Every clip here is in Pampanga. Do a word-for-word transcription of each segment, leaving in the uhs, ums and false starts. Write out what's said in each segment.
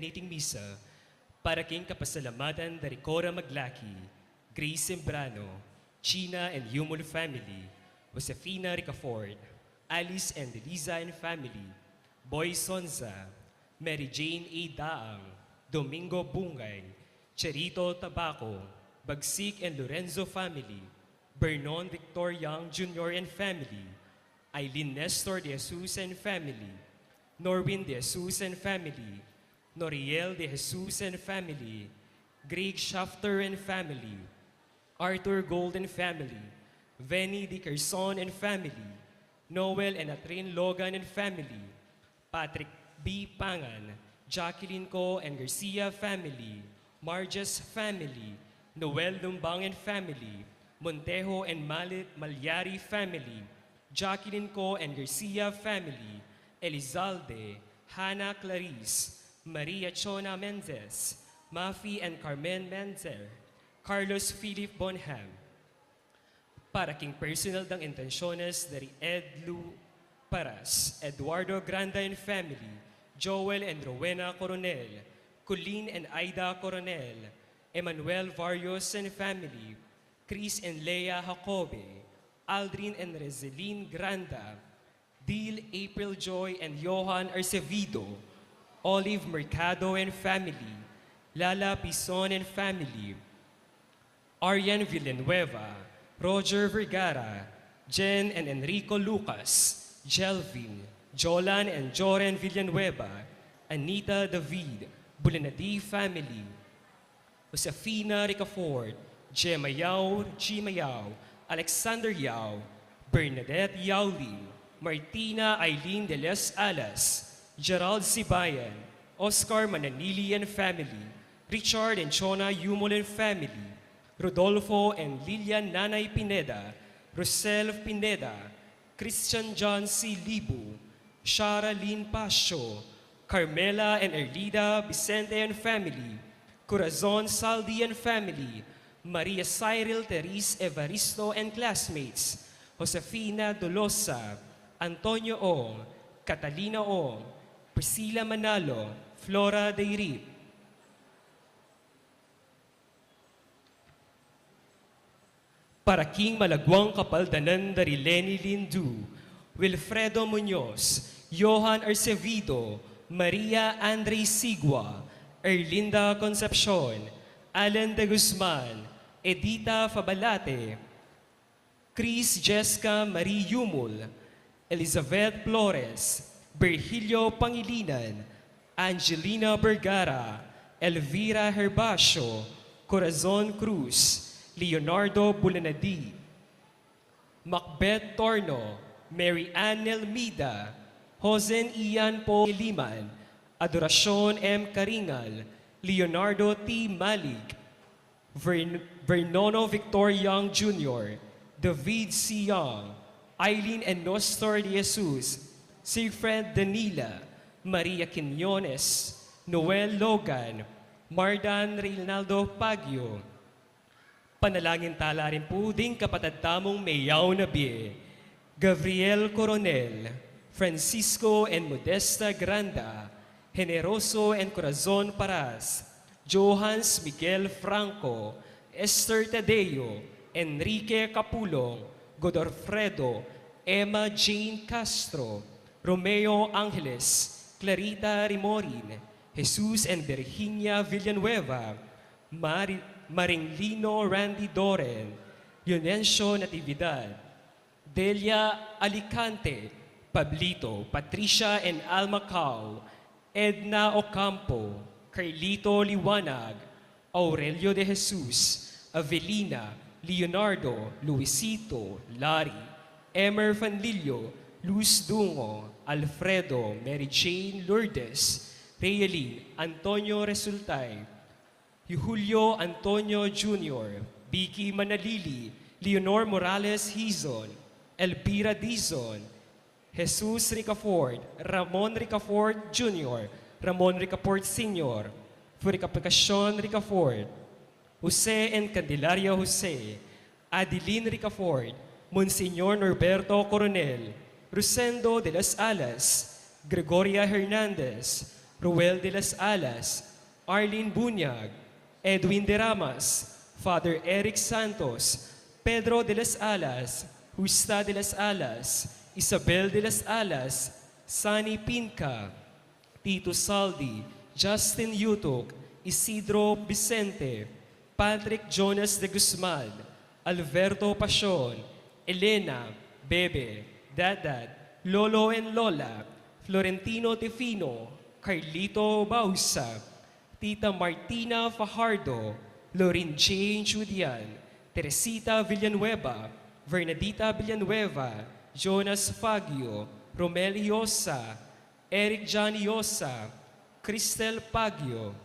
Niting misa, para king kapasalamatan da ri Cora Maglaki, Grace Sembrano, China and Yumul family, Josefina Ricafort, Alice and Eliza and family, Boy Sonza, Mary Jane A. Daang, Domingo Bungay, Cherito Tabaco, Bagsik and Lorenzo family, Bernon Victor Young Junior and family, Aileen Nestor de Jesus and family, Norwin de Jesus and family, Noriel de Jesus and family, Greg Shafter and family, Arthur Gold and family, Venny Dickerson and family, Noel and Atrin Logan and family, Patrick B. Pangan, Jacqueline Co. and Garcia family, Marges family, Noel Lumbang and family, Montejo and Mal- Malyari family, Jacqueline Co. and Garcia family, Elizalde, Hannah Clarice, Maria Chona Mendez, Mafi and Carmen Menzel, Carlos Philip Bonham. Para king personal dang intensyones da ri Ed Lu Paras, Eduardo Granda and family, Joel and Rowena Coronel, Colleen and Aida Coronel, Emmanuel Varios and family, Chris and Leah Jacobe, Aldrin and Rezelin Granda, Dil April Joy and Johan Arcevido, Olive Mercado and family, Lala Pison and family, Arian Villanueva, Roger Vergara, Jen and Enrico Lucas, Jelvin, Jolan and Joren Villanueva, Anita David, Bulanadi family, Josefina Ricafort, Gemma Yao, Gima Yao, Alexander Yao, Bernadette Yaulin, Martina Aileen de las Alas, Gerald Sibayan, Oscar Mananili and family, Richard and Chona Yumol and family, Rodolfo and Lilian Nanay Pineda, Rosel Pineda, Christian John C. Libu, Shara Lynn Pasio, Carmela and Erlida Vicente and family, Corazon Saldi and family, Maria Cyril Teris Evaristo and classmates, Josefina Dolosa, Antonio Ong, Catalina Ong, Priscilla Manalo, Flora Dairip. Para king malaguang kapaldanan da ri Leni Lindu, Wilfredo Muñoz, Johan Arcevido, Maria Andre Sigua, Erlinda Concepcion, Alan de Guzman, Edita Fabalate, Chris Jessica Marie Yumul, Elizabeth Flores, Virgilio Pangilinan, Angelina Vergara, Elvira Herbacio, Corazon Cruz, Leonardo Bulanadi, Macbeth Torno, Mary Ann Nelmida, Josen Ian Paul Liman, Adoracion M. Caringal, Leonardo T. Malig, Vern- Vernono Victor Young Junior, David C. Young, Eileen and Nestor de Jesus, Siegfried Danila, Maria Quiñones, Noel Logan, Mardan Reynaldo Pagio. Panalangin tala rin pu ding kapatad tamung meyaw na bie, Gabriel Coronel, Francisco and Modesta Granda, Generoso and Corazon Paras, Johans Miguel Franco, Esther Tadeo, Enrique Capulong, Godofredo, Emma Jane Castro, Romeo Angeles, Clarita Rimorin, Jesus and Virginia Villanueva, Mari- Maringlino Randy Doren, Leonencio Natividad, Delia Alicante, Pablito, Patricia and Alma Cao, Edna Ocampo, Carlito Liwanag, Aurelio de Jesus, Avelina, Leonardo, Luisito, Larry, Emer Fanlilio, Luz Dungo, Alfredo, Mary Jane, Lourdes, Realin, Antonio Resultay, Julio Antonio Junior, Vicky Manalili, Leonor Morales Hizon, Elvira Dizon, Jesus Ricafort, Ramon Ricafort Junior, Ramon Ricafort Senior, Purificacion Ricafort, Jose and Candelaria Jose, Adeline Ricafort, Monsignor Norberto Coronel, Rosendo de las Alas, Gregoria Hernandez, Ruel de las Alas, Arlene Buñag, Edwin de Ramas, Father Eric Santos, Pedro de las Alas, Justa de las Alas, Isabel de las Alas, Sunny Pinca, Tito Saldi, Justin Yutuk, Isidro Vicente, Patrick Jonas de Guzman, Alberto Pasion, Elena, Bebe, Dadat, Lolo and Lola, Florentino Tefino, Carlito Bausa, Tita Martina Fajardo, Lorin Jane Judian, Teresita Villanueva, Bernadita Villanueva, Jonas Fagio, Romel Yosa, Eric John Yosa, Cristel Pagio,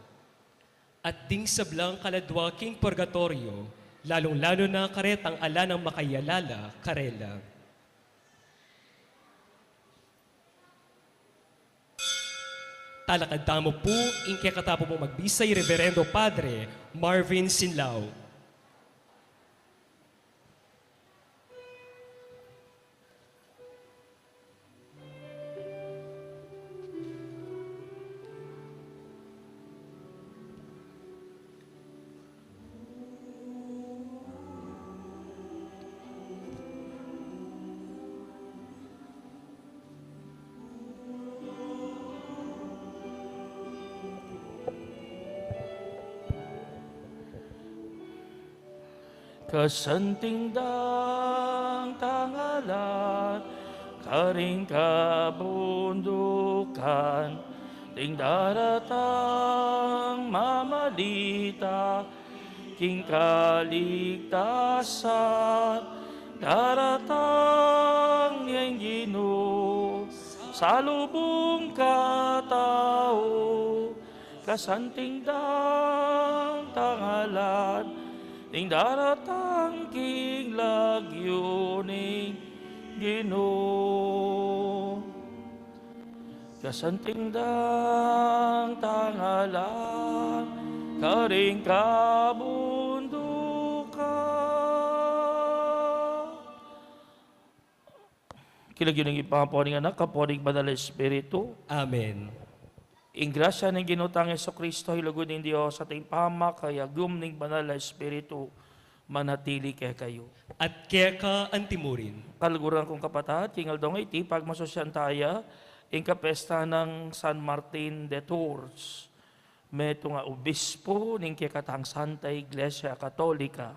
at ding sablang kaladwa king purgatorio, lalung-lalu na karetang ala nang makayalala karela. Talakad tamu pu ing kekatamu pung magbisa, i Reverendo Padre Marvin Sinlao. Kasanting dang tangalan karing kabundukan, ding daratang mamalita king kaligtasan, daratang yang Ginu salubung katau. Kasanting dang tangalan, ding daratang king lagyu ning Ginu. Kasanting dang tangalan, karing kabundukan. King lagyu ning Ibpa, ampo ning Anak, ampo ning Banal a Espiritu. Amen. Ing grasya ning Ginu tang Jesucristo, ing lugud ning Dios, at ing pamakayagum ning Banal a Espiritu, manatili kekayu. At keka antimurin. Kaluguran kung kapatad, king aldo ngeni, pagmasusyan taya ing kapesta nang San Martin de Tours, metung a obispo ning kekatang Santa Iglesia Katolika.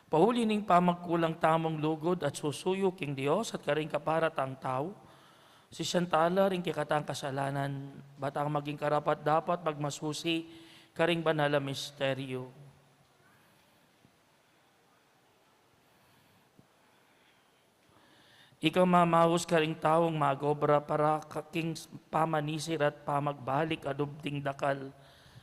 Pauli ning pamagkulang tamung lugud at susuyu king Dios at karing kaparatang tau, sisian tala ring kekatang kasalanan, ba tang maging karapat-dapat magmasusi karing banal a misteryo. Ika mamaus karing taung mag-obra para ka-, king pamanisir at pamagbalik a dubting dakal,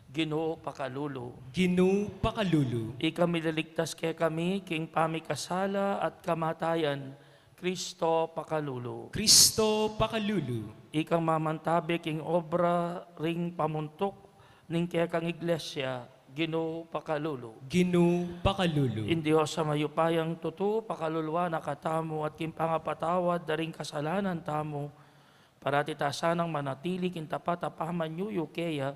Ginu pakalulu. Ginu pakalulu. Ika milaligtas kekami king pamikasala at kamatayan, Kristo pakalulu. Kristo pakalulu. Ika mamantabe king obra ring pamuntuk ning kekang Iglesia, Ginu pakalulu. Ginu pakalulu. Ing Dios a mayupayang tutu, pakaluluan na katamu at king pangapatawad da ring kasalanan tamu, parati ta sanang manatili king tapat a pamanyuyu keya,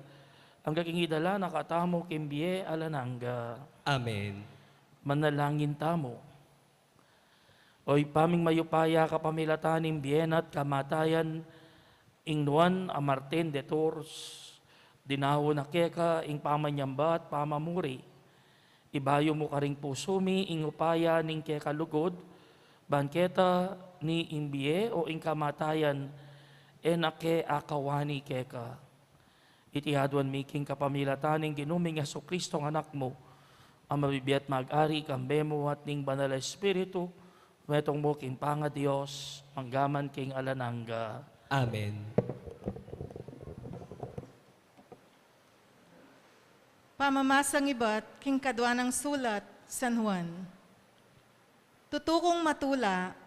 angga king idala na katamu king bie alang angga. Amen. Manalangin tamu. O Ibpa ming mayupaya, kapamilatan ning bie na at kamatayan ning Juan a Martin de Tours, dinaun na keka ing pamanyamba at pamamuri. Ibayu mu karing pusu mi ing upaya ning keka lugud, ban keta ni ing bie o ing kamatayan e na ke akawani keka. Iti aduan mi king kapamilatan ning Ginu ming Jesucristo a Anak mu, a mabibie at mag-ari kambe mu at ning Banal a Espiritu, metung mu king pangaDios, mangga man king alang angga. Amen. Pamamasang ibat king kadua nang sulat San Juan. Tutu kung matula,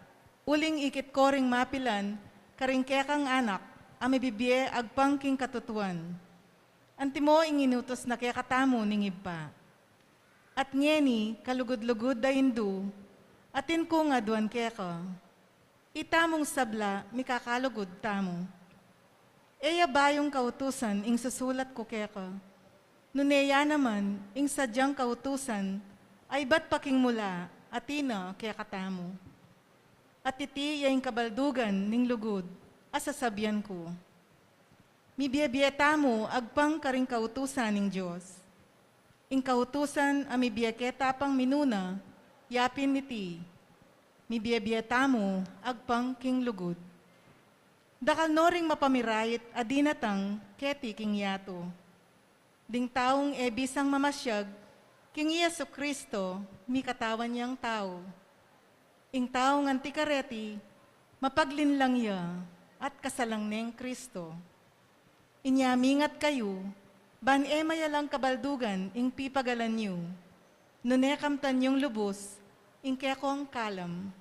uling ikit ko ring mapilan karing kekang anak a mibibie agpang king katutuan. Antimo ing inutus na kekatamu ning Ibpa. At ngeni, kalugud-lugud da Indu, atin kung aduan keka. Itamung sabla, mikakalugud tamu. E ya bayung kautusan ing susulat ku keka. Nune ya naman, ing sadyang kautusan, aybat pa king mula, atin na kekatamu. At iti ya ing kabaldugan ning lugud a sasabian ku. Mibie-bie tamu agpang karing kautusan ning Dios. Ing kautusan a mibie keta pang minuna, yapin niti, mibie-bie tamu agpang king lugud. Dakal no ring mapamirait a dinatang keti king yatu. Ding taung e bisang mamasyag king Jesu Kristo, mikatawan yang tau. Ing taung anti kareti, mapaglinlang ya at kasalang neng Kristo. Inya mingat kayu, ban e mayalang kabaldugan ing pipagalan yu, nune kamtan yung lubus ing kekong kalam.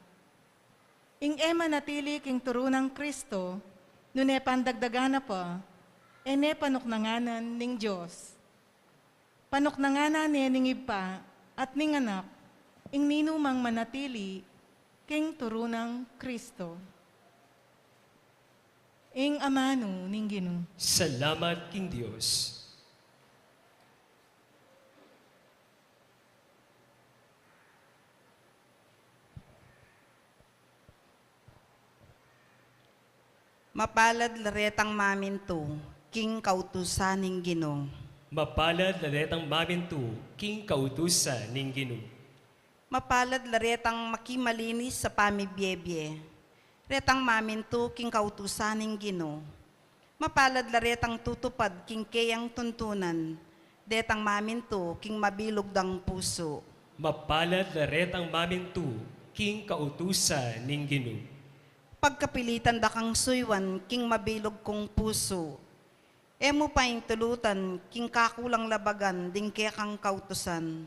Ing e manatili king turu nang Kristo, nune pandagdagan na pa, e ne panuknanganan ning Dios. Panuknanganan ne ning Ibpa at ning Anak, ing ninumang manatili king turu nang Kristo. Ing amanu ning Ginu. Salamat king Dios. Mapalad la retang mamintu king kautusan ning Ginu. Mapalad la retang mamintu king kautusan ning Ginu. Mapalad la retang makimalinis sa pamibie-bie, retang mamintu king kautusan ning Ginu. Mapalad la retang tutupad king keyang tuntunan, detang mamintu king mabilug dang pusu. Mapalad la retang mamintu king kautusan ning Ginu. Pagkapilitan da kang suyuan king mabilug kung pusu. E mu paintulutan king kakulang labagan ding kekang kautusan.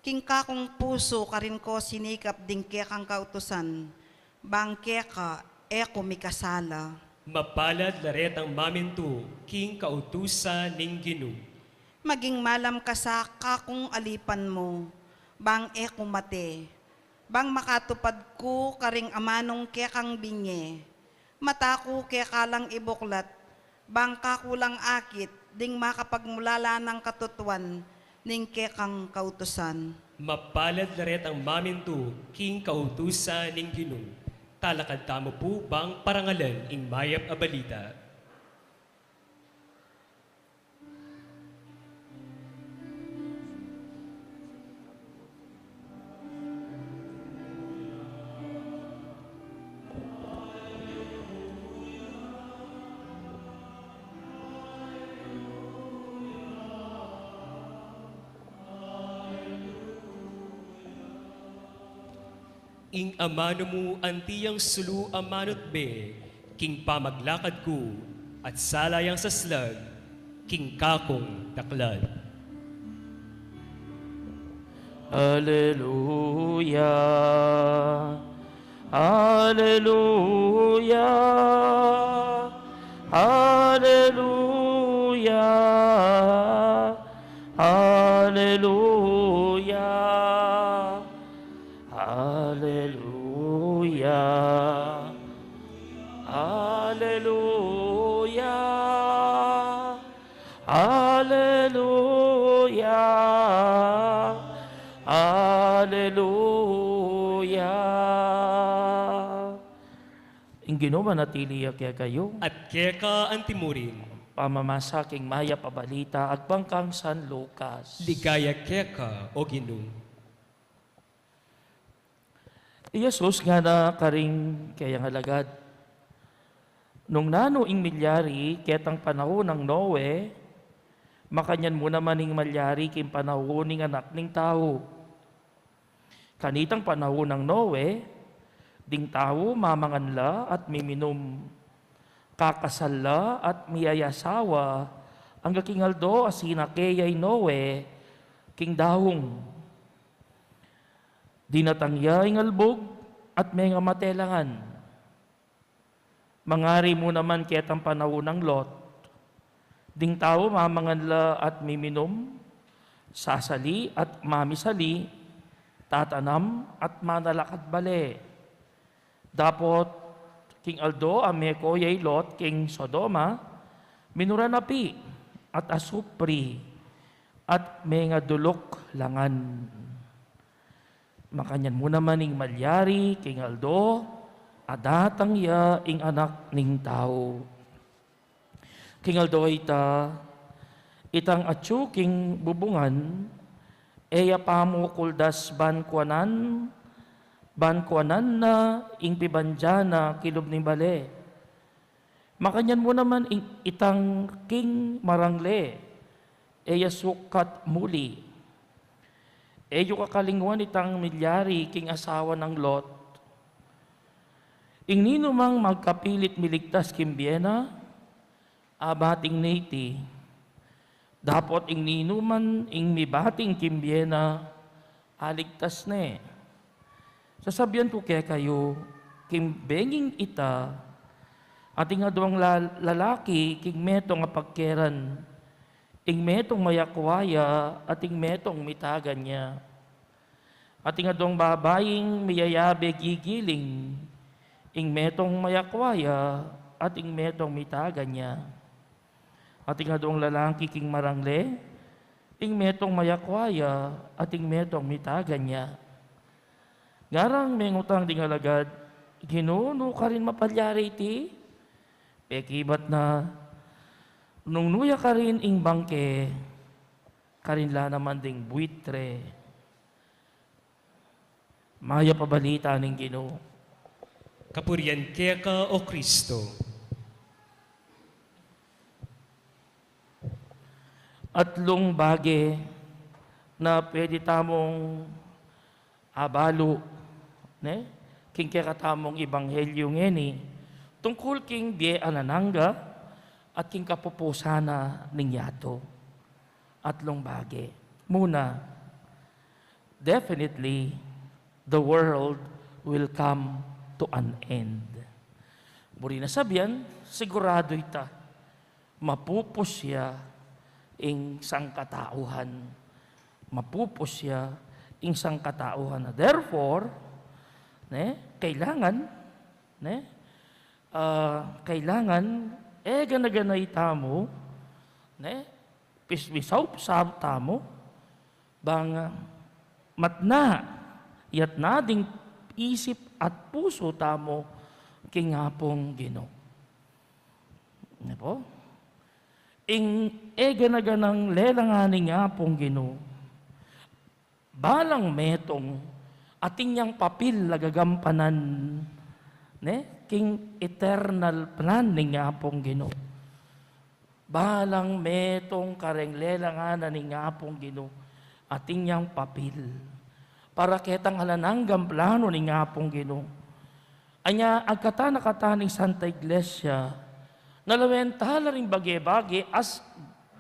King kakung pusu karin ko sinikap ding kekang kautusan, bang keka e ku mikasala. Mapalad la retang mamintu king kautusan ning Ginu. Maging malam ka sa kakung alipan mu, bang e ku mate. Bang makatupad ku karing amanung kekang binye. Mata ku keka lang ibuklat, bang kaku lang akit ding makapagmulala nang katutuan ning kekang kautusan. Mapalad la retang mamintu king kautusan ning Ginu. Talakad tamu pu bang parangalan ing mayap a balita. Ing amanu mu anti yang sulu a manutbe king pamaglakad ku, at sala yang saslag king kakung daklad. Aleluya, aleluya, aleluya, aleluya. Aleluya. Aleluya. Aleluya. Aleluya. Ing Ginu manatili ya kekayu. At keka antimurin. Pamamasa king mayap a balita agpang kang San Lucas. Ligaya keka, O Ginu. I Jesus ngana karing keyang alagad, nung nanu ing milyari ketang panaun nang Noe, makanyan mu naman ing malyari king panaun ning Anak ning Tau. Kanitang panaun nang Noe, ding tau mamangan la at miminum, kakasal la at miyayasawa, angga king aldo a sinake ya i Noe king daung. Dinatang ya ing albug at mengamate la ngan. Mangari mu naman ketang panaun nang Lot, ding tau mamangan la at miminum, sasali at mamisali, tatanam at manalakad bale. Dapot King aldo a meko ya i Lot king Sodoma, minura na pi at asupri at mengaduluk langan. Makanyan mu naman ing malyari king aldo a datang ya ing Anak ning Tau. King aldo a ita, itang atyu king bubungan, e ya pamukuldas ban kuanan, ban kuanan na ing pibandian na kilub ning bale. Makanyan mu naman ing itang king marangle, e ya sukat muli. E yu kakalingwan itang milyari king asawa nang Lot. Ing ninumang magkapilit miligtas king bie na, abating ne iti. Dapot ing ninuman ing mibating king bie na, aligtas ne. Sasabian ku kekayu, king benging ita, ating aduang la-, lalaki king metung a pagkeran, ing metung mayakwa ya at ing metung mitagan ya. Ating aduang babaing miyayabe gigiling, ing metung mayakwa ya at ing metung mitagan ya. Ating aduang lalaki king marangle, ing metung mayakwa ya at ing metung mitagan ya. Ngarang mengutang ding alagad, Ginu, nu karin mapalyari iti? Pekibat na, nung nu ya karin ing bangke, karin la naman ding buitre. Mayap a balita ning Ginu. Kapurian keka, O Kristo. Atlung bage na pwede tamung abalu, ne? King kekatamung ebanghelyu ngeni, tungkul king bie alang angga at king kapupusan na ning yatu. Atlung bage. Muna, definitely, the world will come to an end. Buri na sabian, sigurado ita, mapupus ya ing sangkatauhan. Mapupus ya ing sangkatauhan. Therefore, ne, kailangan, ne, ah, kailangan, e gana-gana itamu, ne, pispisaup-saup tamu, bang, ah, matna, yatna ding isip at pusu tamu king Apung Ginu. Ne po? Ing e gana-ganang lelangan ning Apung Ginu, balang metung atin yang papil a gagampanan, ne? King eternal plan ning Apung Ginu. Balang metung kareng lelangan na ning Apung Ginu, atin yang papil. Para ketang alang anggang planu ning Apung Ginu. Anya, agkatan na kata ning Santa Iglesia, na lawen ta la ring bage-bage as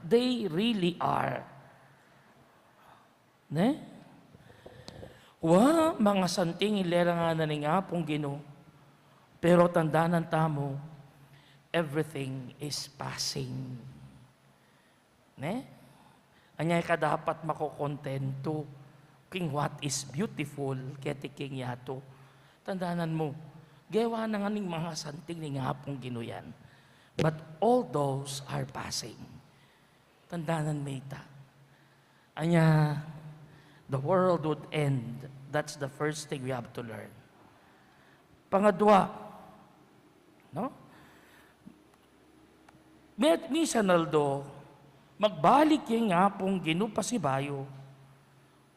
they really are. Ne? Wa, mangasanting ing lelangan na ning Apung Ginu. Pero tandanan tamu, everything is passing. Ne? Anya, e ka dapat makokontentu king what is beautiful keti king yatu. Tandanan mu, gewa na ngan ning mangasanting ning Apung Ginu yan. But all those are passing. Tandanan me ita. Anya, the world would end. That's the first thing we have to learn. Pangadwa, no? Met misan aldo, magbalik ya ing Apung Ginu pasibayu.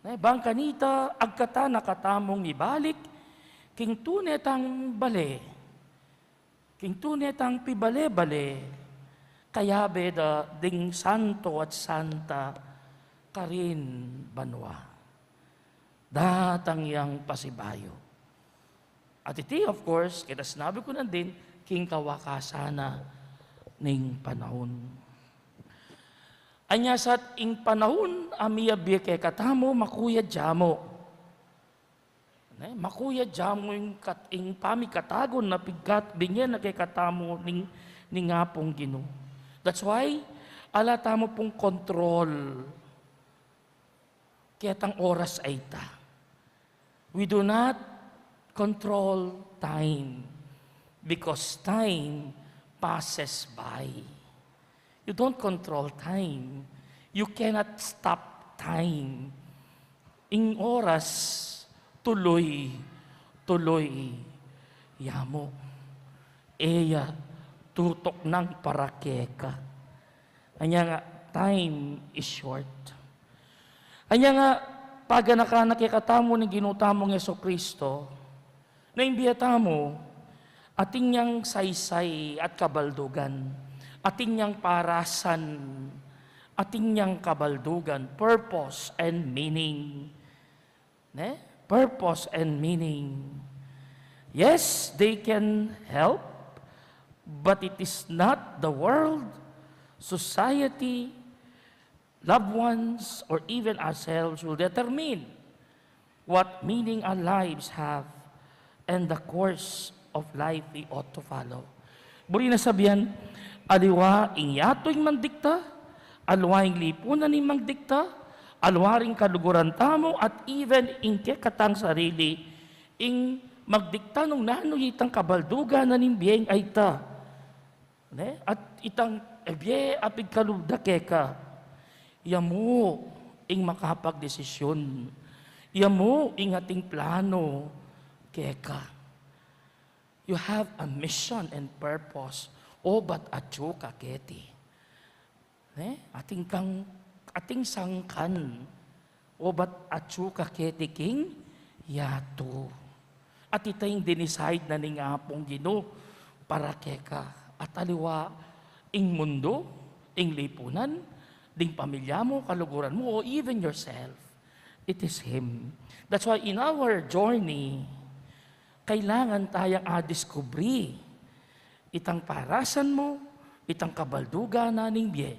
Ne, bang kanita, agkatan na katamung mibalik king tune tang bale. King tune tang pibale-bale, kayabe da ding santo at santa karin banua. Datang yang pasibayu. At iti, of course, keta sinabi ku nandin, king kawakasan na ning panaun. Anya sat ing panaun a miyabie kekatamu, makuya ya mu. Ne, makuya ya mu ing kat-, ing pamikatagun na pigkat-, binye na kekatamu ning, ning Apung Ginu. That's why, ala tamu pung control ketang oras a ita. We do not control time. Because time passes by. You don't control time. You cannot stop time. Ing oras, tuloy, tuloy ya mu. E ya tutuknang para keka. Anya nga, time is short. Anya nga, paganakan na kekatamu ning Ginu tamung Jesucristo, na ing bie tamu, atin yang saysay at kabaldugan, atin yang parasan, atin yang kabaldugan, purpose and meaning. Ne? Purpose and meaning. Yes, they can help, but it is not the world, society, loved ones, or even ourselves will determine what meaning our lives have and the course of life we ought to follow. Buri na sabian, aliwa ing yatu ing mandikta, aliwa ing lipunan ing mandikta, aliwa ring kaluguran tamu, at even ing kekatang sarili, ing magdikta nung nanu itang kabaldugan na ning bieng ayta. Ne? At itang, e, bie a pigkalub da keka, ya mu ing makapagdesisyon, ya mu ing ating plano keka. You have a mission and purpose. O, bat atyu ka keti. Ne? Atin kang, atin sangkan. O, bat atyu ka keti king yatu. At ita ing dinesign na ning Apung Ginu para keka. At aliwa ing mundu, ing lipunan, ding pamilya mu, kaluguran mu, or even yourself. It is Him. That's why in our journey, kailangan tayang adiskubri itang parasan mu, itang kabaldugan na ning bie.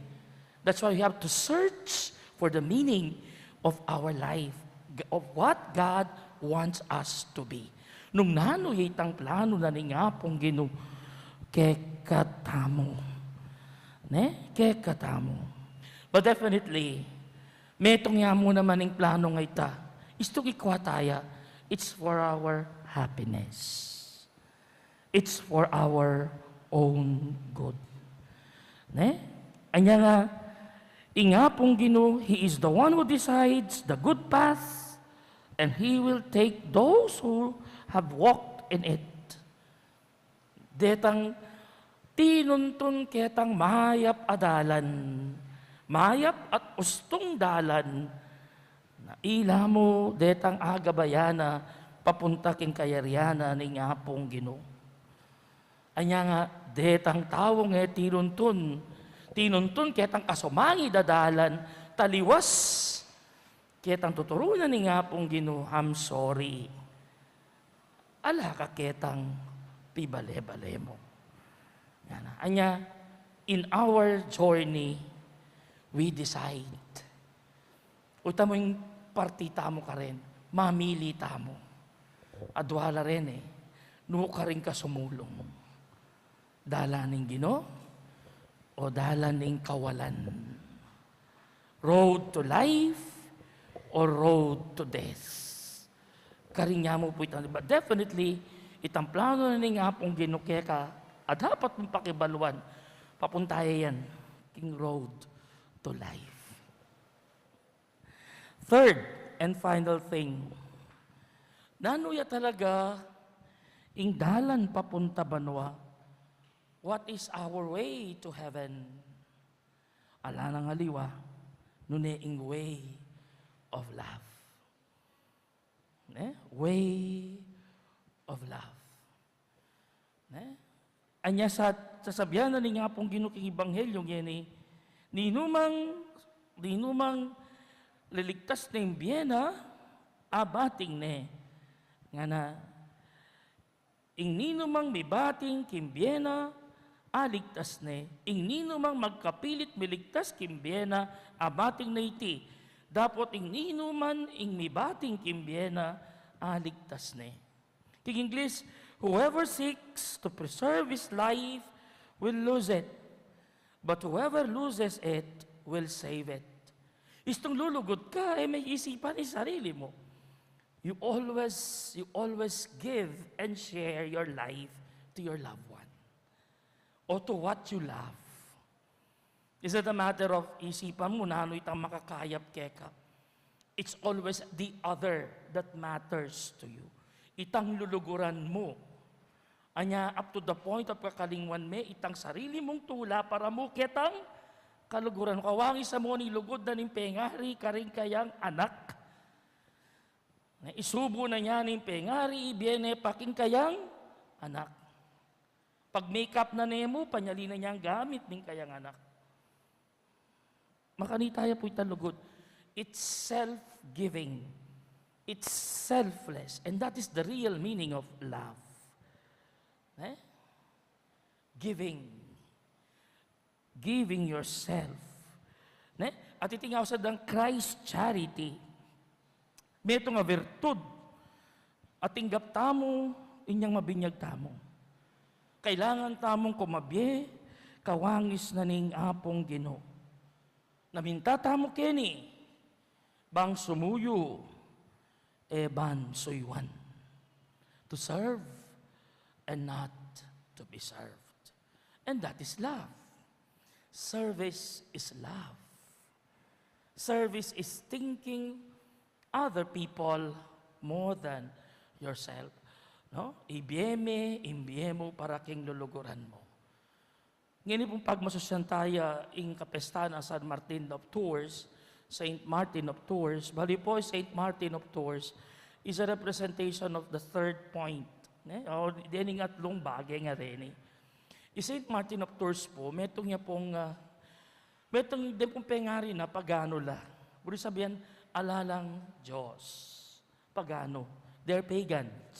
That's why we have to search for the meaning of our life, of what God wants us to be. Nung nanu ya itang plano na ning Apung Ginu kekatamu. Ne? Kekatamu. But definitely, metung ya mu naman ing plano ngeta. Istung ikwa taya, it's for our happiness. It's for our own good. Ne? Anya nga, ing Apung Ginu, He is the one who decides the good path, and He will take those who have walked in it. Detang tinuntun ketang mayap a dalan, mayap at ustung dalan, na ila mu detang agabayan na papunta king kayarian na ning Apung Ginu. Anya nga, detang taung e tinuntun, tinuntun ketang kasumangid a dalan, taliwas ketang tuturu na ning Apung Ginu, I'm sorry. Ala ka ketang pibale-bale mu. Ngana, anya, in our journey, we decide. Uta mu ing parti tamu karen, mamili tamu. Adwa la ren e, nu karing kasumulung. Dalan ning Ginu o dalan ning kawalan? Road to life or road to death? Karin ya mu pu itang, but definitely, itang plano na ning Apung Ginu keka, a dapat mung pakibaluan, papunta ya yan king road to life. Third and final thing, nanu ya talaga ing dalan papunta banua? What is our way to heaven? Ala nang aliwa, nune ing way of love. Ne? Way of love. Ne? Anya sa, sasabian na ning Apung Ginu king Ebanghelyo ngeni, ninumang, ninumang liligtas ning bie na, abating ne. Ngana, ing ninumang mibating king bie na, aligtas ne. Ing ninumang magkapilit miligtas king bie na, abating ne iti. Dapot ing ninuman ing mibating king bie na, aligtas ne. King English, "Whoever seeks to preserve his life will lose it, but whoever loses it will save it." Istung lulugud ka, e me isipan ing sarili mu. You always, you always give and share your life to your loved one or to what you love. Is it a matter of isipan mu nanu itang makakayap keka? It's always the other that matters to you. Itang luluguran mu. Anya, up to the point of kakalingwan me itang sarili mung tula para mu ketang kaluguran. Kawangis na mu ning lugud na ning pengari karing kayang anak. Na isubu na niya ning pengari, ibie ne pa king kayang anak. Pag-makeup na ne mu, panyali na niyang gamit ning kayang anak. Makanita ya pu itang lugud. It's self-giving. It's selfless. And that is the real meaning of love. Eh? Giving. Giving yourself. Ne? At iti nga usadang Christ charity. Metung a virtud a tinggap tamu inyang mabinyag tamu. Kailangan tamung kumabie kawangis na ning Apung Ginu. Na minta tamu keni, bang sumuyu, e ban suyuan. To serve and not to be served. And that is love. Service is love. Service is thinking other people more than yourself. No? Ibie me, ibie mu para king luluguran mu. Ngeni pung pagmasusyan taya ing kapestahan a San Martin of Tours, Saint Martin of Tours. Bali pu, Saint Martin of Tours is a representation of the third point. Ne? O, dening atlung bage nga reni. I Saint Martin of Tours pu, metung ya pung, ah, metung den pung pengari na paganu la. Buri sabian, ala lang Dios. Paganu. They're pagans.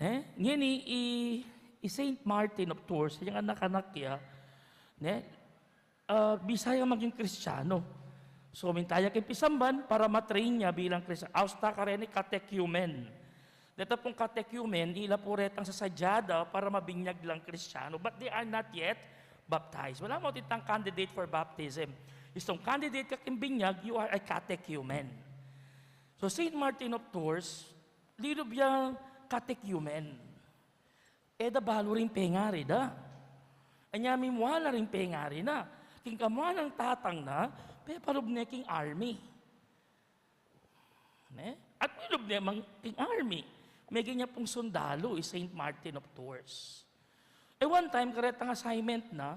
Ne? Ngeni, i, i Saint Martin of Tours, yang anak-anak ya, ne? Ah, bisa yang maging Kristiyanu. So, minta ya king pisamban para ma-train ya bilang Kristiyanu. Austa kareni catechumen. Deta pung catechumen, ila pu retang sasadyada para mabinyag lang Kristiyanu. But they are not yet baptized. Wala mu itang candidate for baptism. Istung candidate ka king binyag, you are a catechumen. So, Saint Martin of Tours, linub yang catechumen. E da balu ring pengari da. Anya mimua la ring pengari na. King kamua nang tatang na, pepalub ne king army. Ne? At milub ne mang king army. Meganyan pung sundalu i Saint Martin of Tours. E one time, karetang assignment na,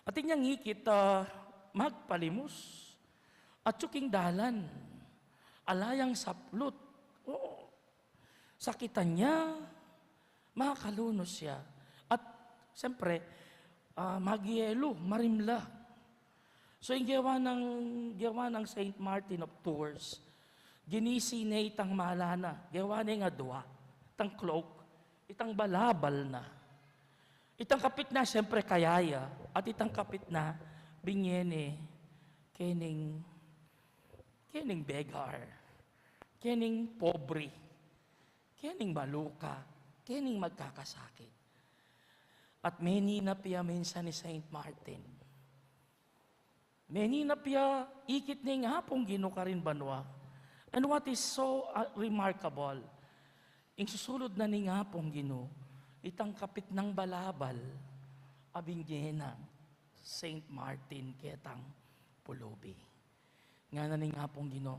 atin yang ikit, ah, magpalimus. Atyu king dalan. Ala yang saplut. O, sakitan ya. Makalunus ya. At, siyempre, ah, magyelu, marimla. So, ing gewa nang, gewa nang Saint Martin of Tours, ginisi ne itang mala na, gewa ne ing adua, itang cloak, itang balabal na. Itang kapit na, siyempre, kaya ya, at itang kapit na, binye ne, kening, kening beggar, kening pobre, kening maluka, kening magkakasakit. At meninap ya minsan i Saint Martin. Meninap ya, ikit ne ing Apung Ginu karin banua. And what is so, uh, remarkable, ing susulud na ning Apung Ginu, itang kapit nang balabal, a binye nang Saint Martin ketang pulubi. Ngana ning Apung Ginu,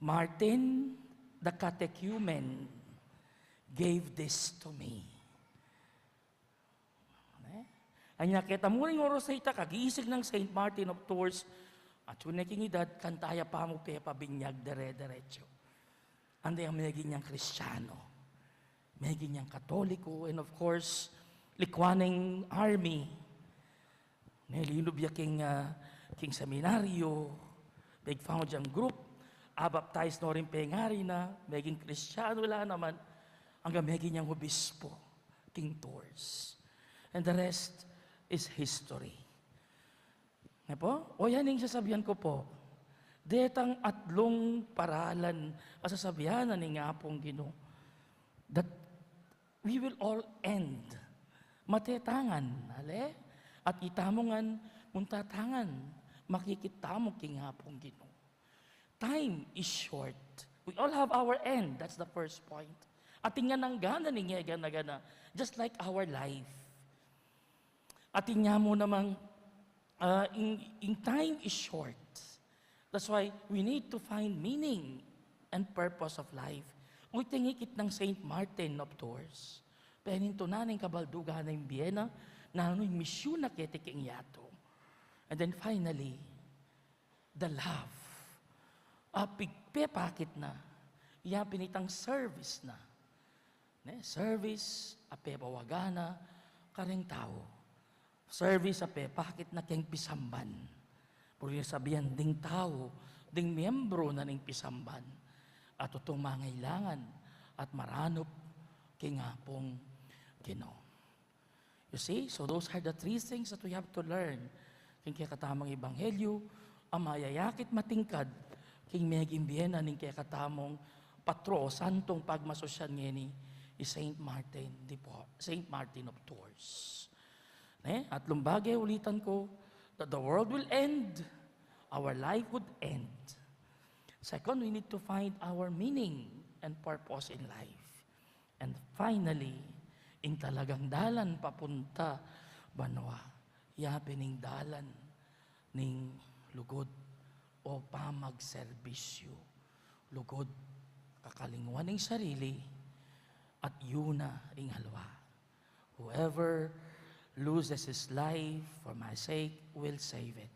"Martin, the catechumen, gave this to me." Ne? Anya keta mu ring oras a ita, kagising nang Saint Martin of Tours, atyu ne king idad, kanta ya pa mu pepabinyag dere-deretsu. Anda yang meging yang Kristiyanu, meging yang Katoliko, and of course, likwan ing army. Ne, linub ya king, ah, king seminaryo, meg-found yang group, abaptize no ring pengari na, meging Kristiyanu la naman, anggang meging yang obispo, king Tours. And the rest is history. Ne pu? O yan ing sasabian ku pu. Detang atlung paralan a sasabian na ning Apung Ginu. That we will all end. Mate ta ngan, ale? At ita mu ngan, munta ta ngan, makikit tamu king Apung Ginu. Time is short. We all have our end. That's the first point. Atin ngan anggana ning e gana-gana, just like our life. Atin ya mu namang, ah, in, in time is short. That's why we need to find meaning and purpose of life. Uy, tingikit nang Saint Martin of Tours. Penintunan ing kabaldugan na ing bie na, nanu ing misyun na keti king yatu. And then finally, the love. A pigpepakit na, ya pin itang service na. Ne, service a pepawaga na karing tau. Service a pepakit na keng pisamban. Purung sabian ding tau, ding miyembro na ning pisamban, a tutung mangailangan at maranup king Apung Ginu. You see? So those are the three things that we have to learn king kekatamung ebanghelyu, a mayayakit matingkad king meging bie na ning kekatamung patro o santung pagmasusyan ngeni, i Saint Martin de Po-, Saint Martin of Tours. Ne? At lumbage, ulitan ko, that the world will end, our life would end. Second, we need to find our meaning and purpose in life. And finally, ing talagang dalan papunta banua, ya pin ing dalan ning lugud o pamagserbisyu. Lugud, kakalingwan ing sarili, at yu na ing aliwa. Whoever loses his life for my sake will save it.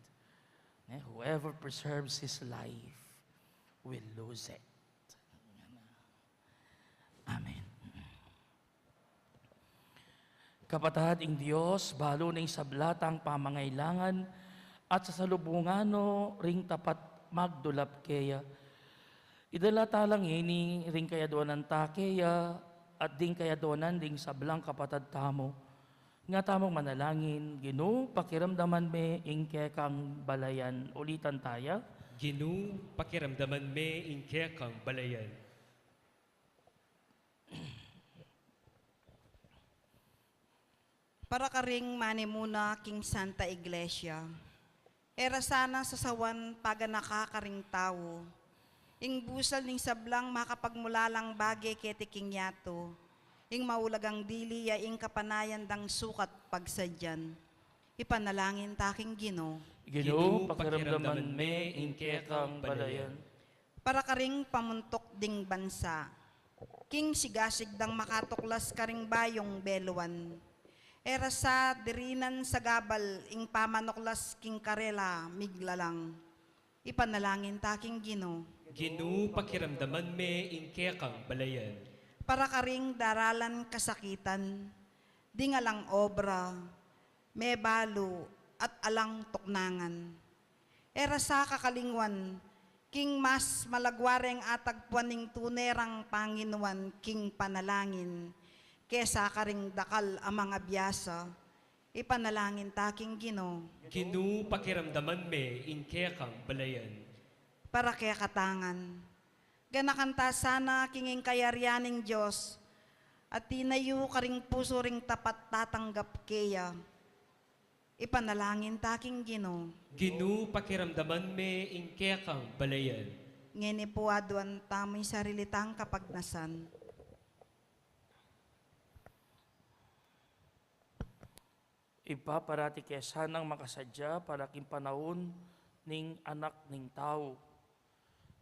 Eh, whoever preserves his life will lose it. Amen. Kapatad, ing Dios balu ne ing sabla tang pamangailangan at sasalubungan no ring tapat magdulap keya. Idala ta la ngeni ring kayaduanan ta keya at ding kayaduanan ding sablang kapatad tamu. Nga tamung manalangin, Ginu, pakiramdaman me ing kekang balayan. Ulitan taya. Ginu, pakiramdaman me ing kekang balayan. Para karing manimuna king Santa Iglesia. E ra sana sasawan paganaka karing tau ing busal ning sablang makapagmulalang bage keti king yatu, ing maulagang dili ya ing kapanayan dang sukat pagsadyan. Ipanalangin ta king Ginu. Ginu, pakiramdaman me ing kekang balayan. Para karing pamuntuk ding bansa. King sigasig dang makatuklas karing bayung beluan. E ra sa dirinan sagabal ing pamanuklas king karela miglalang. Ipanalangin ta king Ginu. Ginu, pakiramdaman me ing kekang balayan. Para karing daralan kasakitan, ding alang obra, mebalu, at alang tuknangan. E ra sa kakalingwan, king mas malagwa reng atagpuan ning tune rang panginuan king panalangin, kesa karing dakal a mangabiasa, ipanalangin ta king Ginu. Ginu, pakiramdaman me ing kekang balayan. Para kekatang ngan. Ganakan ta sana king ing kayarian ning Dios, at tinayu karing pusu ring tapat tatanggap keya. Ipanalangin ta king Ginu. Ginu, pakiramdaman me ing kekang balayan. Ngeni pu aduan tamu ing sarili tang kapagnasan. Ibpa, parati ke sanang makasadya para king panaun ning Anak ning Tau.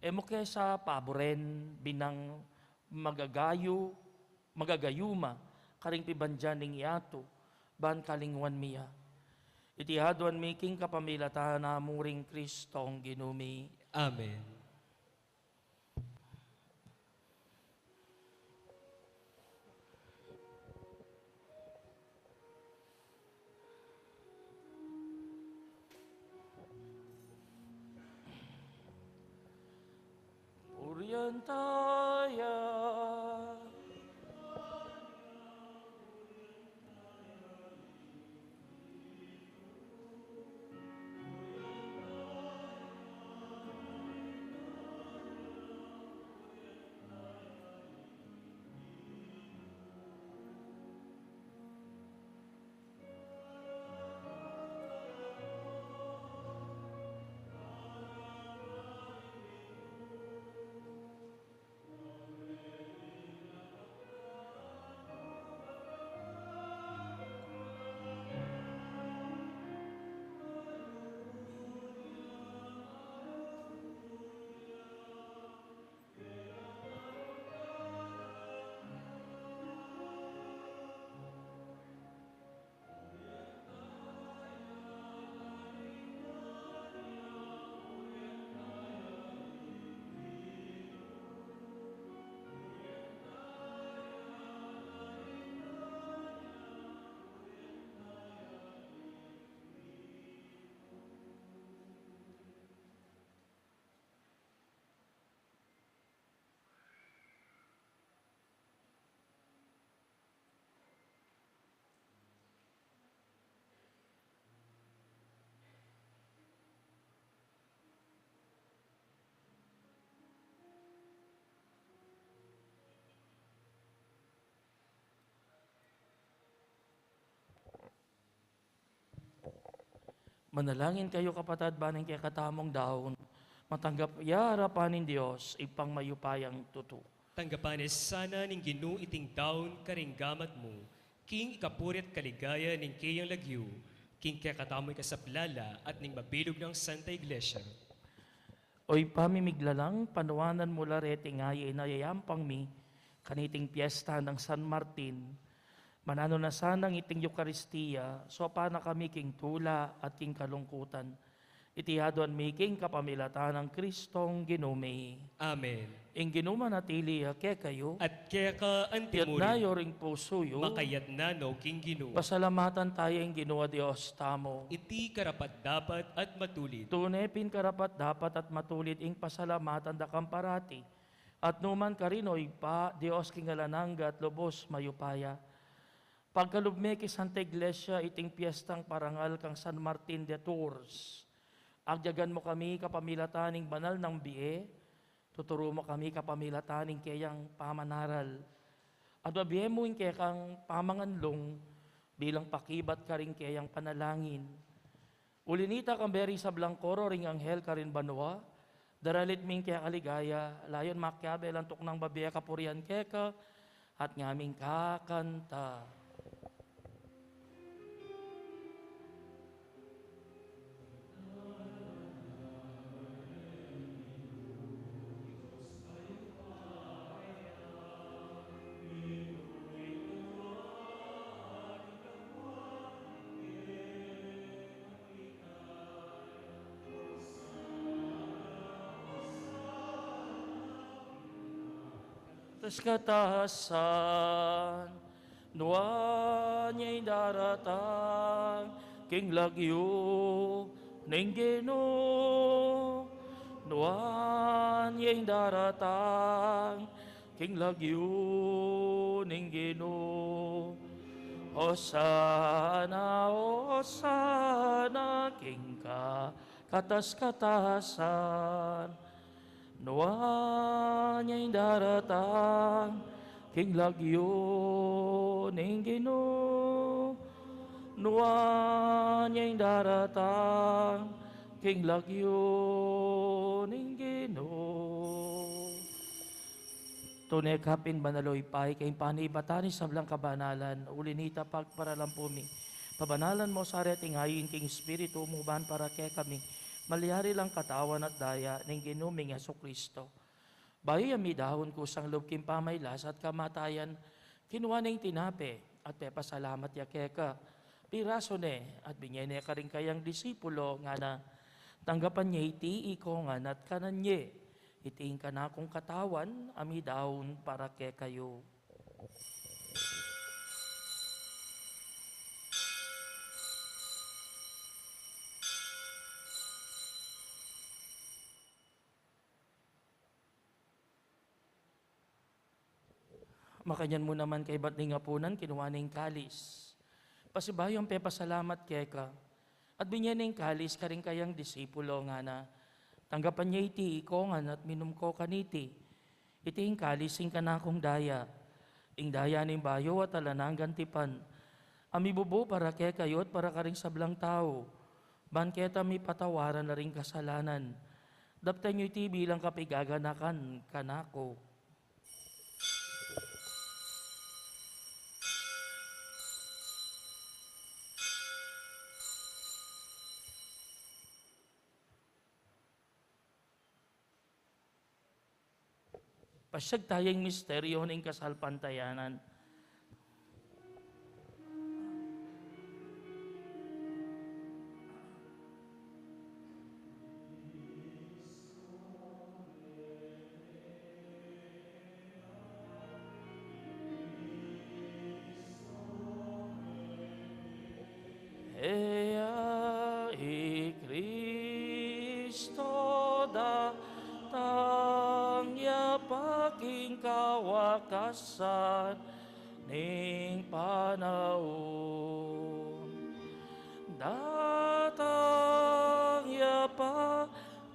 E mu ke sa paburen binang magagayu, magagayuma karing pibandian ning yatu, ban kalingwan mi ya. Iti aduan mi king kapamilatan na mu ring Kristong Ginu mi. Amen. Purian taya. Manalangin kayu, kapatad, ban ing kekatamung daun matanggap ya arapan ning Dios, Ibpang mayupayang tutu. Tanggapan na sana ning Ginu iting daun karing gamat mu, king ikapuri at kaligayan ning keyang lagyu, king kekatamung ikasaplala at ning mabilug nang Santa Iglesia. O Ibpa mi miglalang, panuanan mu la reting ayin a yayampang mi kaniting piesta nang San Martin. Mananu na sanang iting Eukaristia, saupan na kami king tula at king kalungkutan. Iti aduan mi king kapamilatan nang Kristong Ginu mi. Amen. Ing Ginu manatili ya kekayu. At keka antimurin. Iyatas yu ring pusu yu. Makayatas na no king Ginu. Pasalamatan taya ing Ginu a Dios tamu. Iti karapat-dapat at matulid. Tune pin karapat-dapat at matulid ing pasalamatan da kang parati. At nukarin man, O Ibpa, Dios king alang angga at lubus mayupaya. Pagkalub me king Santa Iglesia iting piestang parangal kang San Martin de Tours. Agyagan mu kami kapamilatan ning banal nang bie, tuturu mu kami kapamilatan ning keyang pamanaral. At babie mu ing kekang pamanganlung bilang pakibat karing keyang panalangin. Uli nita, kambe ring sablang koro ring anghel karin banua, daralit mi ing keka ligaya, layun makiabe lang tuknang babie kapurian keka, at ngaming kakanta. Katas-katasan, nuan ya ing daratang king lagyu ning Ginu, nuan ya ing daratang king lagyu ning Ginu. Hosana, hosana king ka- katas-katasan. Nuan ya ing daratang king lagyu ning Ginu. Nuan ya ing daratang king lagyu ning Ginu. Tune ka pin banal, O Ibpa, ika ing panibatan ning sablang kabanalan, uli nita pagparalan pu mi. Pabanalan mu sa reting ayin king Espiritu mu ban para kekami malyari lang katawan at daya ning Ginu ming Jesucristo. Bayu ya midaun kusang lub king pamailas at kamatayan, kinua ne ing tinape, at pepasalamat ya keka, pirasu ne, at binye ne karing kayang disipulo, ngana: Tanggapan ye iti ikongan at kanan ye. Iti ing kanakung katawan a midaun para kekayu. Makanyan mu naman kaybat ning apunan, kinua ne ing kalis. Pasibayu yang pepasalamat keka, at binye ne ing kalis karing kayang disipulo, ngana: Tanggapan ye iti ikongan at minum ko kaniti. Iti ing kalis ning kanakung daya, ing daya ning bayu at alang anggang tipan, a mibubu para kekayu at para karing sablang tau, ban keta mipatawaran la ring kasalanan. Daptan yu iti bilang kapigaganakan kanaku. Pasyag taya ing misteryo ning kasalpantayanan. Iya i Kristo, datang ya pa king kawakasan ning panaun. Datang ya pa,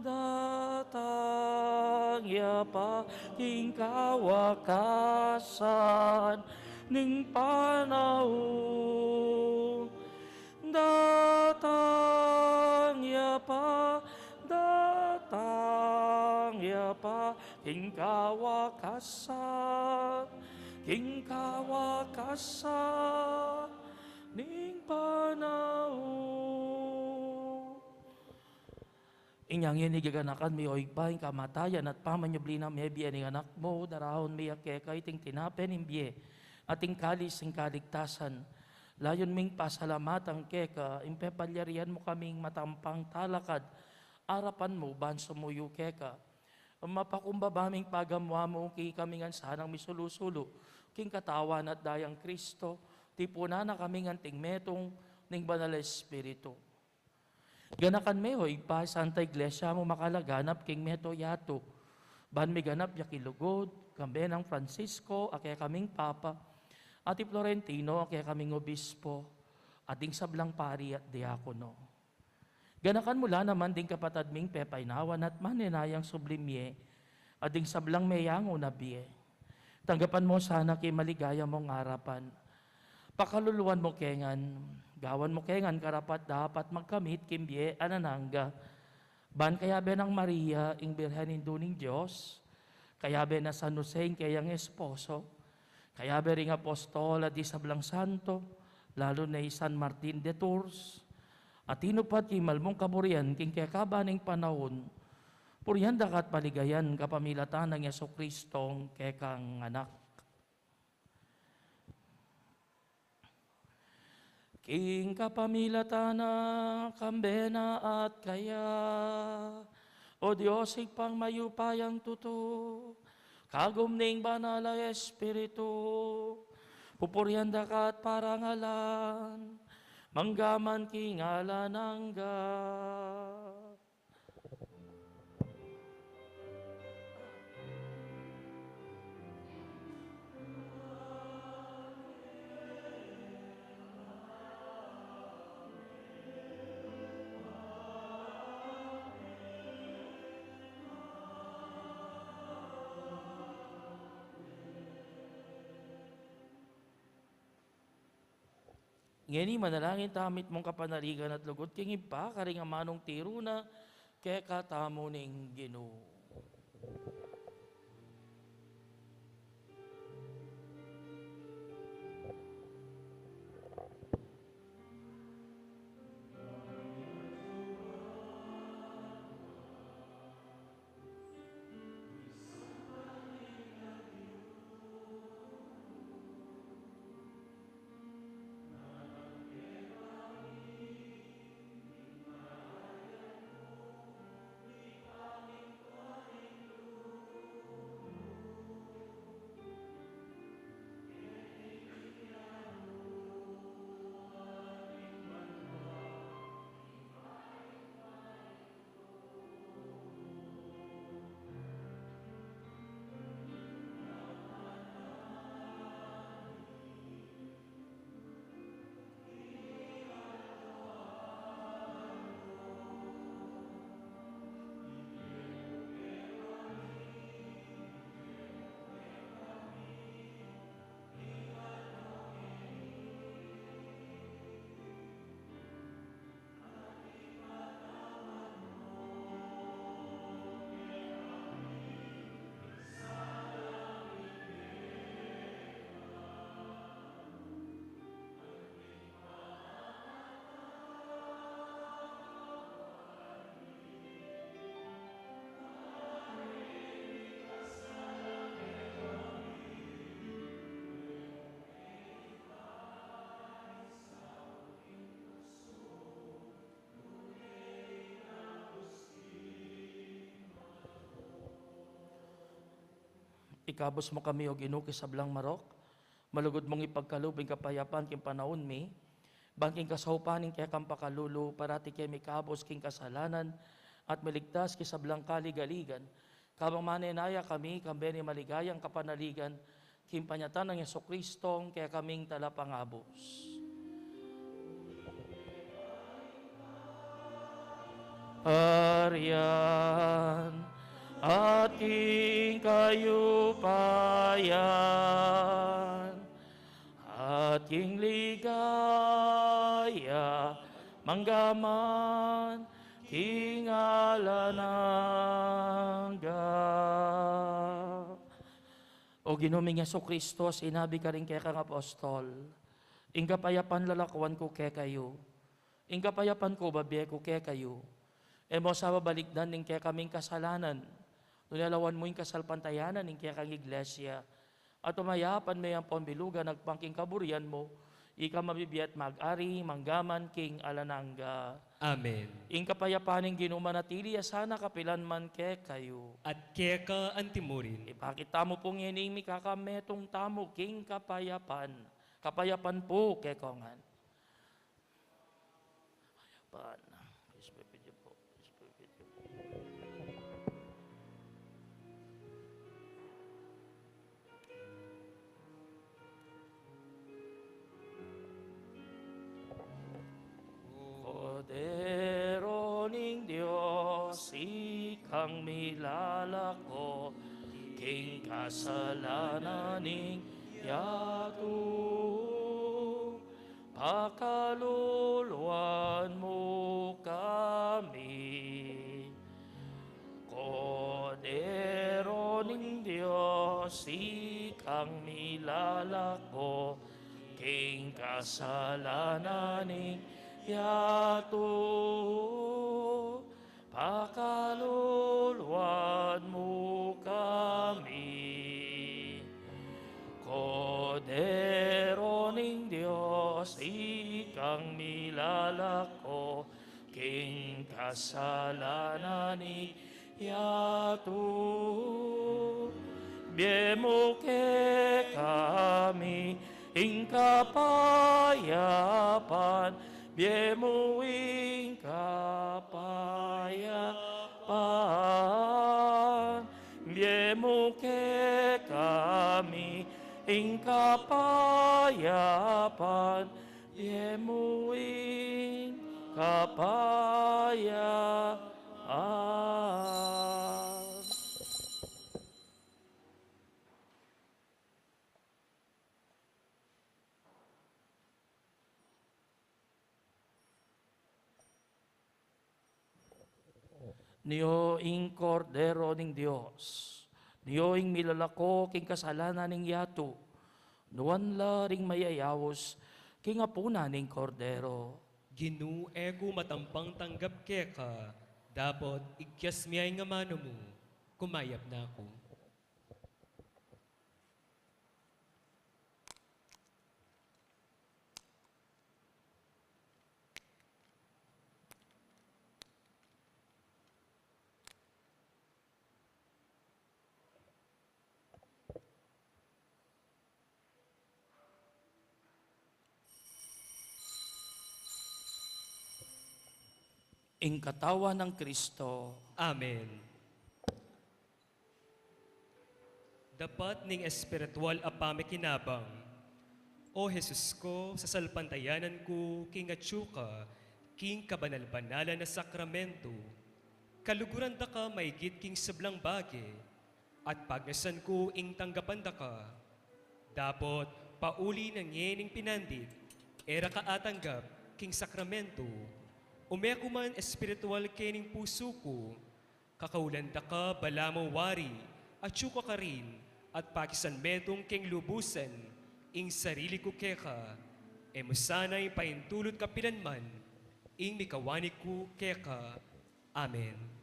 datang ya pa king kawakasan ning panaun. Datang pa king kawakasan, king kawakasan ning panaun. Inya ngeni gaganakan mi, o Ibpa, ing kamatayan at pamanyubli nang mebie ning Anak mu, daraun mi keka iting tinape ning bie at ing kalis ning kaligtasan. Layun ming pasalamatan keka ing pepalyarian mu kaming matampang talakad arapan mu ban sumuyu keka. Mapakumbaba ming pagamu-amu kekami ngan sanang misulu-sulu king katawan at dayang Kristo, tipunan na kami ngan king metung ning Banal Espiritu. Ganakan me, o Ibpa, ing Santa Iglesia mu makalaganap king mabilug a yatu, ban miganap ya king lugud, kambe nang Francisco a kekaming Papa, at i Florentino a kekaming Obispo, at ding sablang pari at diakono. Ganakan mu la naman ding kapatad ming pepainawan at manenayang subling mie, at ding sablang meyangu na bie. Tanggapan mu sana king maligaya mung arapan. Pakaluluan mu ke ngan, gawan mu ke ngan karapat-dapat magkamit king bie alang angga. Ban kayabe nang Maria, ing Birhen Indu ning Dios, kayabe nang San Jose, ing keyang esposo, kayabe ring apostol at ding sablang santo, lalu na i San Martin de Tours, a tinupad king malmung kaburian king kekaban ning panaun, purian da ka at paligayan kapamilatan nang Jesucristong kekang Anak. King kapamilatan na, kambe na at kaya, o Dios Ibpang mayupayang tutu, kagum ning Banal a Espiritu, pupurian da ka at parangalan, mangga man king alang angga. Ngeni manalangin tamu mitmung kapanaligan at lugud king Ibpa, karing amanung tiru na kekatamu ning Ginu. Ikabus mu kami, O Ginu, king sablang marok, malugud mung ipagkalub ing kapayapan king panaun mi, ban king kasaupan ning kekang pakalulu, parati ke mikabus king kasalanan, at miligtas king sablang kaligaligan, kabang manenaya kami, kambe ning maligayang kapanaligan, king panyatang nang Jesucristong kekaming Talapangabus. Parian, at king kayupayan, at king ligaya, mangga man, king alang angga. O Ginu ming Jesucristo, sinabi karing kekang apostol, ing kapayapan lalakuan ku kekayu, ing kapayapan ku bibie ku kekayu. E mu sa babalikdan ing kekaming kasalanan, nune lawan mu ing kasalpantayanan ning kekang Iglesia, at umayapan me ampon bilugan agpang king kaburian mu, ika mabibie at mag-ari mangga man king alang angga. Amen. Ing kapayapan ning Ginu manatili ya sana kapilan man kekayu. At keka antimurin. Ipakit tamu pu ngening mikakametung tamu king kapayapan. Kapayapan pu kekongan. Kapayapan. Please be with you po. Please be with you po. Kordero ning Dios, ikang milalako king kasalanan ning yatu, pakaluluan mu kami. Kordero ning Dios, ikang milalako king kasalanan ning yatu, pakaluluan mu kami. Kordero ning Dios, ikang milalako king kasalanan ning yatu, bie mu kekami ing kapayapan, bie mu ing kapayapan, bie mu kekami ing kapayapan, bie mu ing kapayapan. Nio ing Kordero ning Dios, nio ing milalako king kasalanan ning yatu. Nuan la ring mayayaus king apunan ning Kordero. Ginu, e ku matampang tanggap keka, dapot ikyas mu ing amanu mu, kumayap na ku. Ing katawan nang Kristo. Amen. Dapat ning espiritual a pamikinabang. O Jesus ku, sasalpantayanan ku king atyu ka king kabanal-banalan a sakramento. Kaluguran da ka maigit king sablang bage, at pagnasan ku ing tanggapan da ka. Dapot pauli na ngening pinandit, e ra ka atanggap king sakramento, ume ku man espiritual kening pusu ku, kakaulan da ka balamu wari, atyu ka karin, at pakisan metung keng lubusan ing sarili ku keka, e mu sana ing paintulut kapilan man ing mikawani ku keka. Amen.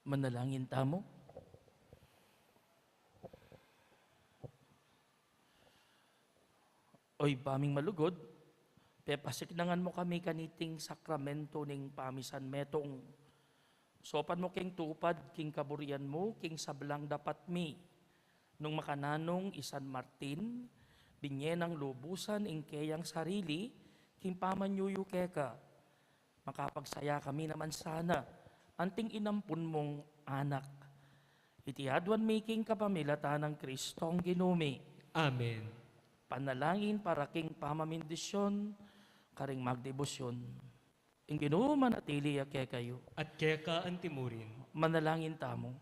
Manalangin tamu. O Ibpa ming malugud, pepasiknangan mu kami kaniting sakramento ning pamisan metung. Saupan mu king tupad king kaburian mu king sablang dapat mi. Nung makananu i San Martin, binye nang lubusan ing keyang sarili king pamanyuyu keka. Makapagsaya kami naman sana anting inampun mung anak. Iti aduan mi king kapamilatan nang Kristong Ginu mi. Amen. Panalangin para king pamamindisyon karing magdebosyon. Ing Ginu manatili ya kekayu. At keka antimurin. Manalangin tamu.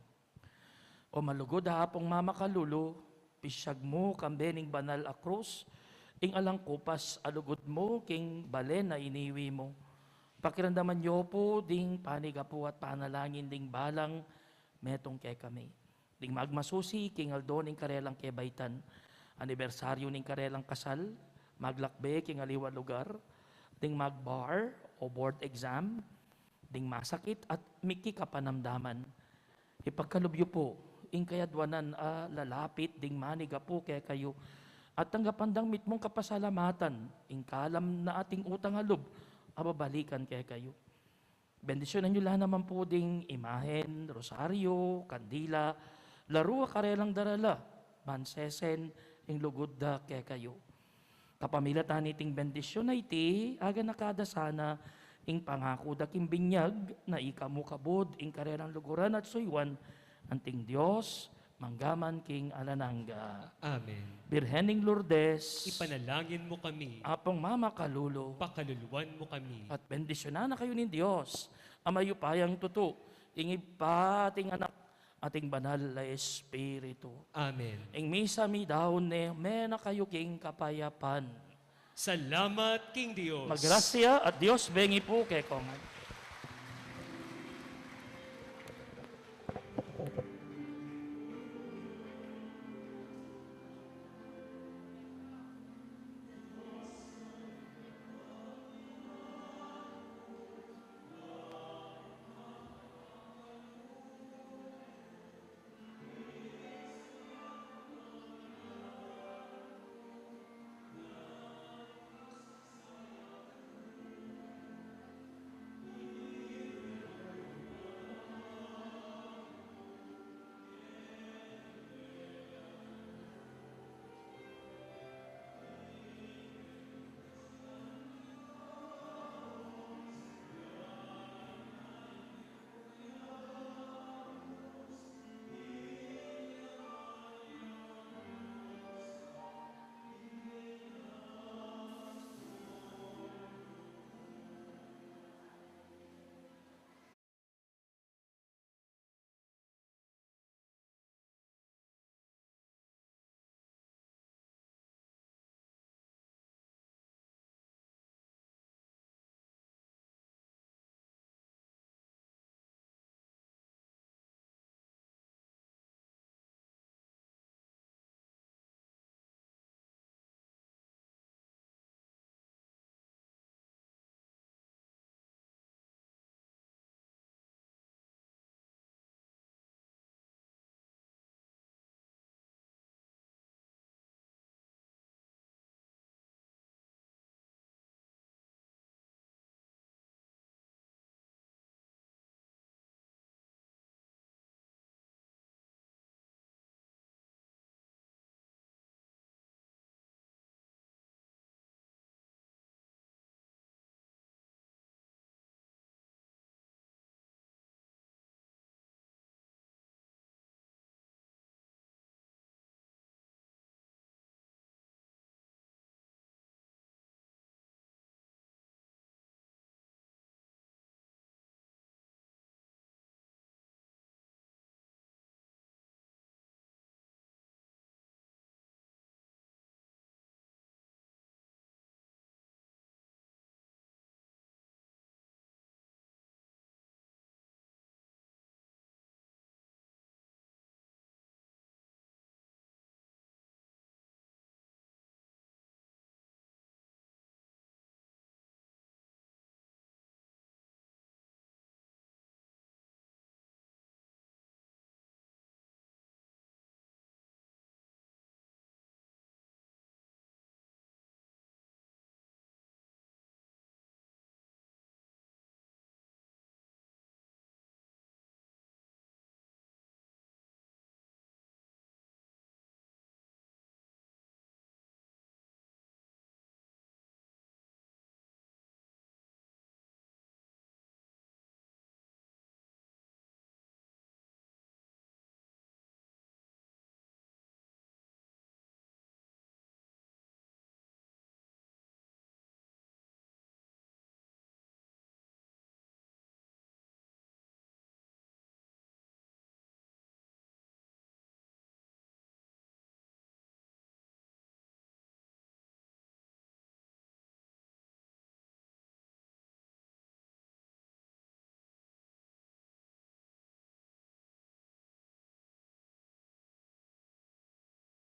O malugud a Apung mamakalulu, pisyag mu kambe ning banal a krus ing alang kupas a lugud mu king balen a iniwi mu. Pakiramdaman yu pu ding panigapu at panalangin ding balang metung kekami. Ding magmasusi king aldo ning karelang kebaitan, anibersaryu ning karelang kasal, maglakbe king aliwa lugar, ding magbar o board exam, ding masakit at mikikapanamdaman. Ipagkalub yu pu ing kayadwanan a lalapit ding manigapu kekayu, at tanggapan dang mitmung kapasalamatan ing kalam na ating utang a lub a babalikan kekayu. Bendisyunan yu la naman pu ding imahen, rosaryo, kandila, laru a karelang darala, ban sesen ing lugud da kekayu. Kapamilatan niting bendisyun a iti, aganaka da sana ing pangaku da king binyag na ika mu kabud ing karelang luguran at suyuan, anting Dios, mangga man king alang angga. Amen. Birhen ning Lourdes, ipanalangin mu kami. Apung mamakalulu, pakaluluan mu kami. At bendisyunan na kayu ning Dios a mayupayang tutu, ing Ibpa, at ing Anak, at ing Banal a Espiritu. Amen. Ing misa midaun ne, mena kayu king kapayapan. Salamat king Dios. Magrasya at Dios bengi pu kekongan.